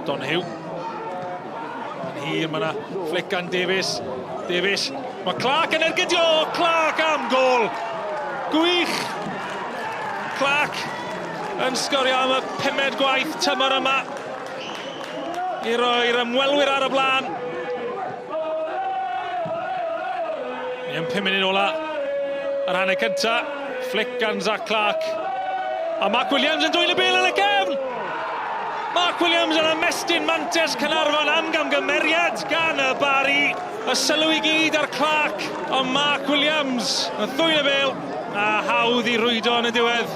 Donahue. Yn hir, mae yna flick gan Davies. Davies. Mae Clark yn ergydio! Clark am gol! Gwych! Clark yn sgorio am y pumed gwaith tymor yma i roi'r ymwelwyr ar y blaen. Ni yn 5 munud ola yr hanner cynta. Flick gan Zach Clark. A Mark Williams yn dwyn y bel yn y cefn! Mark Williams yn ymestyn mantes Caernarfon am gamgymeriad gan y Bari. Y sylw i gyd ar Clark, ond Mark Williams yn ddwyn y bel a hawdd i rwydo yn y diwedd.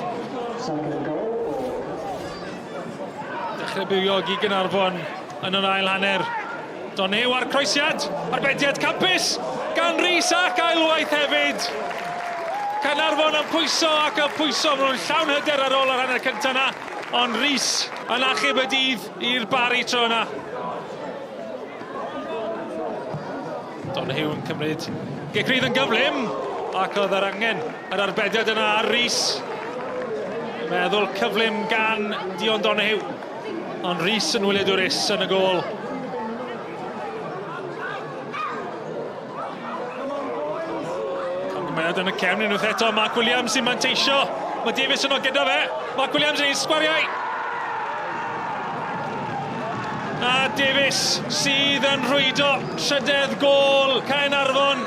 Dechrau bywiog i Gaernarfon yn yr ail hanner. Donew a'r croesiad, arbediad campus gan Rhys ac ailwaith hefyd. Caernarfon yn pwyso ac yn pwyso, maen nhw'n llawn hyder ar ôl yr hanner cyntaf yna, ond Rhys yn achub y dydd i'r Bari tro yna. Donahue yn cymryd gic rydd yn gyflym, ac oedd yr angen yr arbediad yna ar Rhys. Meddwl cyflym gan Dion Donahue, ond Rhys yn wyliadwrus yn y gôl. Camgymeriad yn y cefn unwaith eto, Mark Williams sy'n manteisio. Mae Davies yno gyda fe. Mark Williams yn ei sgwariau. A Davies sydd yn rhwydo trydedd gôl Caernarfon.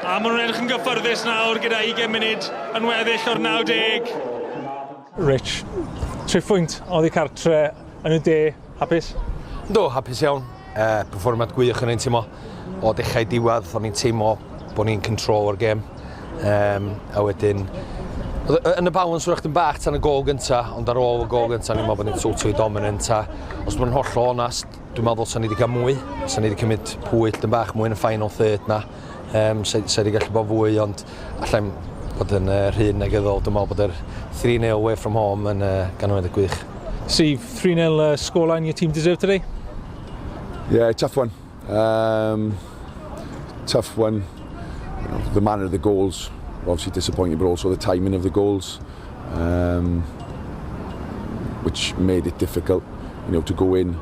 A maen nhw'n edrych yn gyffyrddus nawr gyda 20 munud yn weddill o'r 90. Rich, triphwynt oddi cartre yn y de, hapus? Yndw, hapus iawn. Perfformiad gwych yn ein teimlo. O dechrau i diwedd, o'n i'n teimlo bod ni'n control o'r gêm. A wedyn, yn y balance wrach yn bach tan y gol gynta, ond ar ôl y gol gynta, ni'n meddwl bod ni'n totally dominant. A os bod yn hollol onest, dwi'n meddwl sa'n ni wedi cael mwy. Sa'n ni wedi cymryd pwyll dyn bach mwy yn y final third na. Sa wedi gallu bod fwy, ond allai'm bod yn rhy negyddol. Dwi'n meddwl bod yr 3-0 away from home yn ganlyniad gwych. Steve, 3-0 scoreline your team deserve today? Yeah, tough one. Tough one. The manner of the goals, obviously disappointing, but also the timing of the goals, which made it difficult, to go in.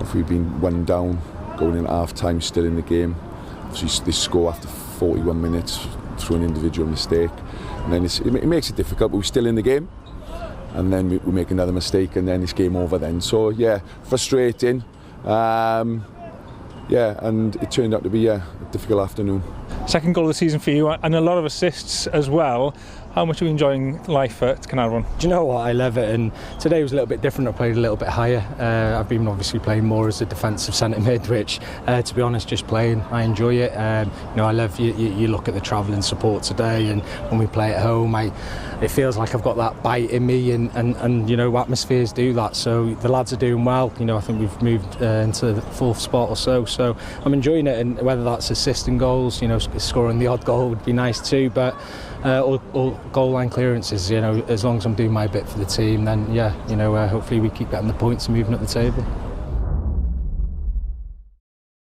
If we'd been one down, going in half time, still in the game. Obviously, they score after 41 minutes through an individual mistake, and then it makes it difficult, but we're still in the game. And then we make another mistake, and then it's game over then. So yeah, frustrating. Yeah, and it turned out to be a difficult afternoon. Second goal of the season for you, and a lot of assists as well. How much are you enjoying life at Caernarfon? Do you know what? I love it, and today was a little bit different. I played a little bit higher. I've been obviously playing more as a defensive centre mid, which, to be honest, just playing, I enjoy it. I love you look at the travelling support today, and when we play at home, it feels like I've got that bite in me, and you know, atmospheres do that. So the lads are doing well. I think we've moved into the fourth spot or so. So I'm enjoying it, and whether that's assisting goals, scoring the odd goal would be nice too, but. Or goal line clearances, as long as I'm doing my bit for the team, then hopefully we keep getting the points and moving up the table.